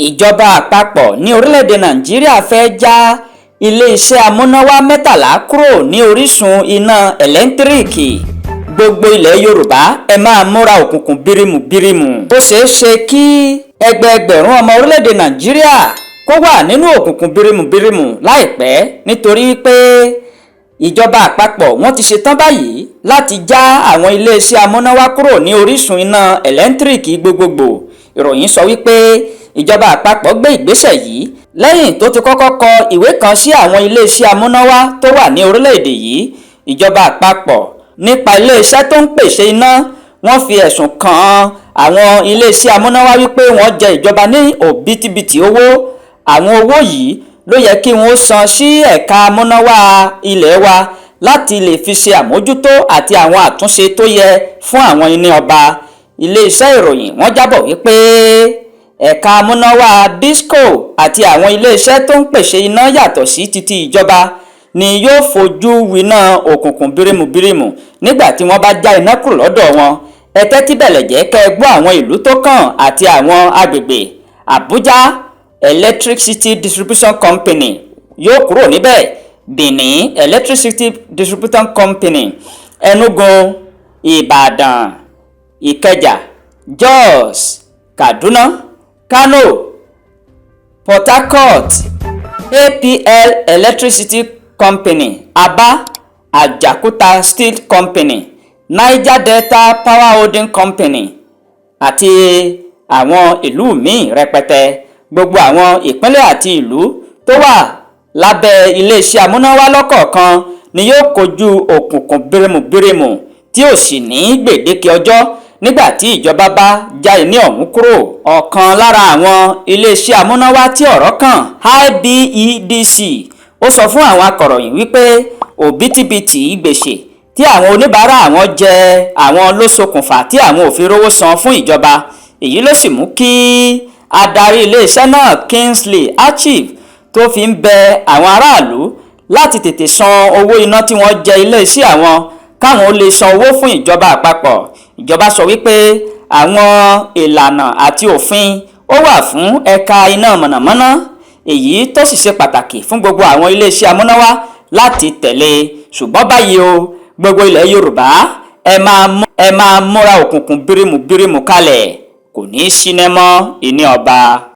Ìjọba àpapọ̀ ní orílẹ̀-èdè Nàìjíríà fẹ́ já iléeṣẹ́ amúnáwá 13 kúrò ní orísun iná ẹ̀lẹ́ńtíríìkì. Gbogbo ilẹ̀ Yorùbá, ẹ máa múra òkùnkùn bírímù bírímù. Ó ṣeé ṣe kí ẹgbẹẹgbẹ̀rún ọmọ orílẹ̀-èdè Nàìjíríà kó wà nínú òkùnkùn bírímù bírímù láìpẹ́, nítorí pé ìjọba àpapọ̀, wọ́n ti ṣetán báyìí láti já àwọn iléeṣẹ́ amúnáwá kúrò ní orísun iná ẹ̀lẹ́ńtíríìkì gbogbogbò. Ìròyìn sọ wípé ìjọba àpapọ̀ gbé ìgbésẹ̀ yìí lẹ́yìn tó ti kọ́kọ́ kọ ìwé kan sí àwọn iléeṣẹ́ amúnáwá tó wà ní orílẹ̀-èdè yìí. Ìjọba àpapọ̀, nípa iléeṣẹ́ tó ń pèsè iná, wọ́n fi ẹ̀sùn kàn àwọn iléeṣẹ́ amúnáwá wípé wọ́n jẹ ìjọba ní òbítíbitì owó. Àwọn owó yìí ló yẹ kí wọ́n san sí ẹ̀ka amúnáwá ilé wa láti lè fi ṣe àmójútó àti àwọn àtúnṣe tó yẹ fún àwọn iná ọba. Iléeṣẹ́ ìròyìn, wọ́n jábọ̀ wípé ẹ̀ka amúnáwá disco àti àwọn iléeṣẹ́ tó ń pèsè iná yàtọ̀ sí títí ìjọba ni yóò fojú winá òkùnkùn birimùbirimù nígbà tí wọ́n bá já iná kúrò lọ́dọ̀ wọn. Ẹ tẹ́tí bẹ̀lẹ̀jẹ́ kẹ́ ẹ gbọ́ àwọn ìlú tó kàn àti àwọn agbègbè. Abuja Electricity Distribution Company yóò kúrò níbẹ̀, Benin Electricity Distribution Company, Enugu, Ìbàdàn, Ìkẹjà, Jos, Kaduna, Kano, Port Harcourt, APL Electricity Company, Aba, Ajaokuta Steel Company, Niger Delta Power Holding Company àti àwọn ìlú míì rẹpẹtẹ. Gbogbo àwọn ìpínlẹ̀ àti ìlú tó wà lábẹ́ iléeṣẹ́ amúnáwá lọ́kọ̀ọ̀kan ni yóò kojú òkùnkùn birimùbirimù tí ò sì ní gbèdéke ọjọ́ nígbà tí ìjọba bá já iná ọ̀hún kúrò. Ọ̀kan lára àwọn iléeṣẹ́ amúnáwá tí ọ̀rọ̀ kàn, IBEDC, ó sọ fún àwọn akọ̀ròyìn wípé òbítíbitì gbèsè tí àwọn oníbàárà àwọn jẹ àwọn ló ṣokùnfà tí àwọn ò fi rówó san fún ìjọba. Èyí ló sì mú kí adarí iléeṣẹ́ náà, Kingsley Achieve, tó fi ń bẹ àwọn aráàlú láti tètè san owó iná tí wọ́n jẹ iléeṣẹ́ àwọn, káwọn ó lè san owó fún ìjọba àpapọ̀. Ìjọba sọ wípé àwọn ìlànà àti òfin ó wà fún ẹ̀ka iná mọ̀nàmọ́ná, èyí tó sì ṣe pàtàkì fún gbogbo àwọn iléeṣẹ́ amúnáwá láti tẹ̀lé. Ṣùgbọ́n báyìí o, gbogbo ilẹ̀ Yorùbá, ẹ máa múra òkùnkùn birimù birimù kalẹ̀, kò ní í síná mọ́ ìní ọba.